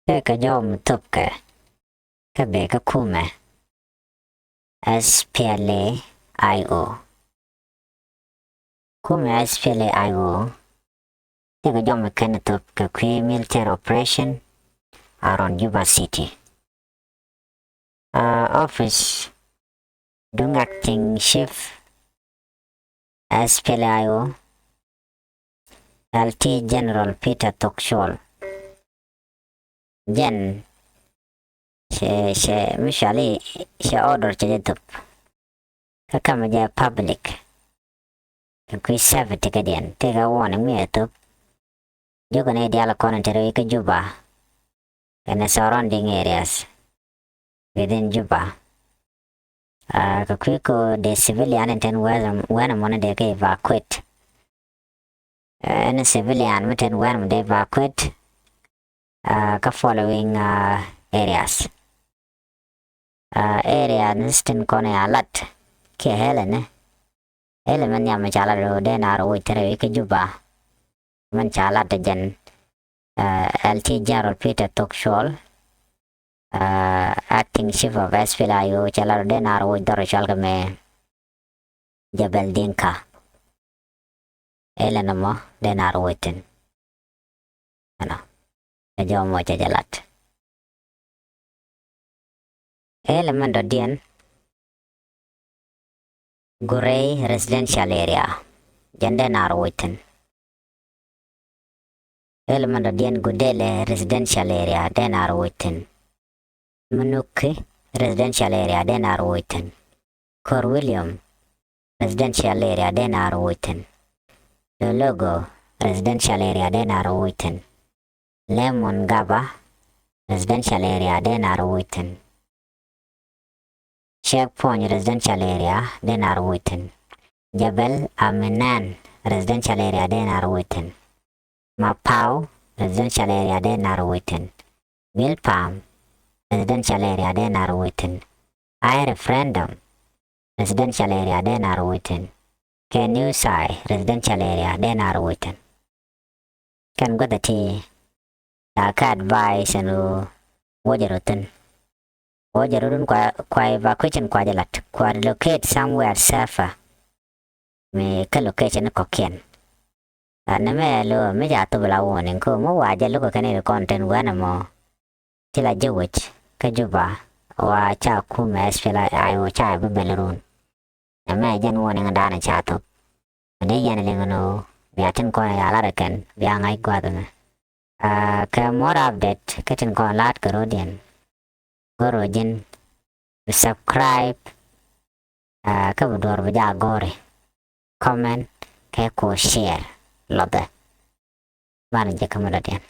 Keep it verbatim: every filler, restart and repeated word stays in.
Tëëkɛ jɔw mi thöpkɛ kä bëë kä kumɛ S P L A I O. Kumɛ S P L A I O tëëkɛ jɔw mi kɛn thöp kɛ kui̱ military operation around Juba City. Uh, office duŋ acting chief S P L A I O, L T General Peter Thok Chol. Jɛn cɛ, cɛ, mi cɔali cɛ order cɛ jɛ thöp. Kä kamɛ jɛ public kɛ kui̱ safety kädiɛn, tëëkɛ warning mi ɛ thöp. Jukɛ ni diaal kɔn in te rɛy kä Juba kɛnɛ surrounding areas within Juba. Uh, kɛ kui̱ ko dee civilian in ten wɛn, wɛn mɔni dee kɛ evacuate. Uh, any civilian mi ten wɛn mɔ dee evacuate, uh, kä following, uh, areas. Uh, area ni tin kɔn ya lat kiɛ hɛlɛ ni. Hɛlɛ mɛn nhiam mi ca lat rɛw dee naar woc tɛrɛ wi̱i̱ kä Juba. Mɛn ca lat jɛn, uh, L T General Peter Thok Chol, uh, acting chief of S P L A I O, ca lat rɛw dee naar woc dhɔr cɔal kɛ mɛ Jebel Dinka. Hɛlɛ ni mɔ dee naar woc thin. Ɛnɔ ɛ jɔw mɔ cɛ jɛ lat. Hɛlɛ mɛn dɔ̱diɛn Gurey residential area, jɛn dee naar woc thin. Hɛlɛ mɛn dɔ̱diɛn Gudele residential area, dee naar woc thin. Munuki residential area, dee naar woc thin. Kor William residential area, dee naar woc thin. Lologo residential area, dee naar woc thin. Lemon Gaba residential area, dee naar woc thin. Checkpoint residential area, dee naar woc thin. Jebel Aminan residential area, dee naar woc thin. Mapao residential area, dee naar woc thin. Bilpam residential area, dee naar woc thin. Ai Referendum residential area, dee naar woc thin. Kɛ New Sai residential area, dee naar woc thin. Kɛn guäthɛ ti la kä advice ɛn ɣöö wä jɛ rɔ thi̱n. Wä jɛ rɔ run kua, kua evacuation kua jɛ lat, kua locate somewhere safer. Mi kä location kɔ̱kiɛn. Ɛn mɛ lo mi ca thop la warning kä mɔ wa jɛ lo̱k kɛn i̱ kɔn tin wɛn ɛmɔ. Ti la jɛ wec kä Juba wa ca kumɛ S P L A I O ca bi bɛl run. Ɛmɛ jɛn warning dan ca thop. Ni yɛn liŋ ni ɣöö bia tin kɔn ya lar kɛn bia ŋa̱c gua̱th mɛ. Ah, kɛ more update kä tin kɔn lat kɛ rɔ̱diɛn. Go̱r rɔ ji̱n bi subscribe. Ah, kä bi duɔr bi ja go̱ri. Comment kɛ ko share lɔthɛ. Banɛ jɛ kä mi dɔ̱diɛn.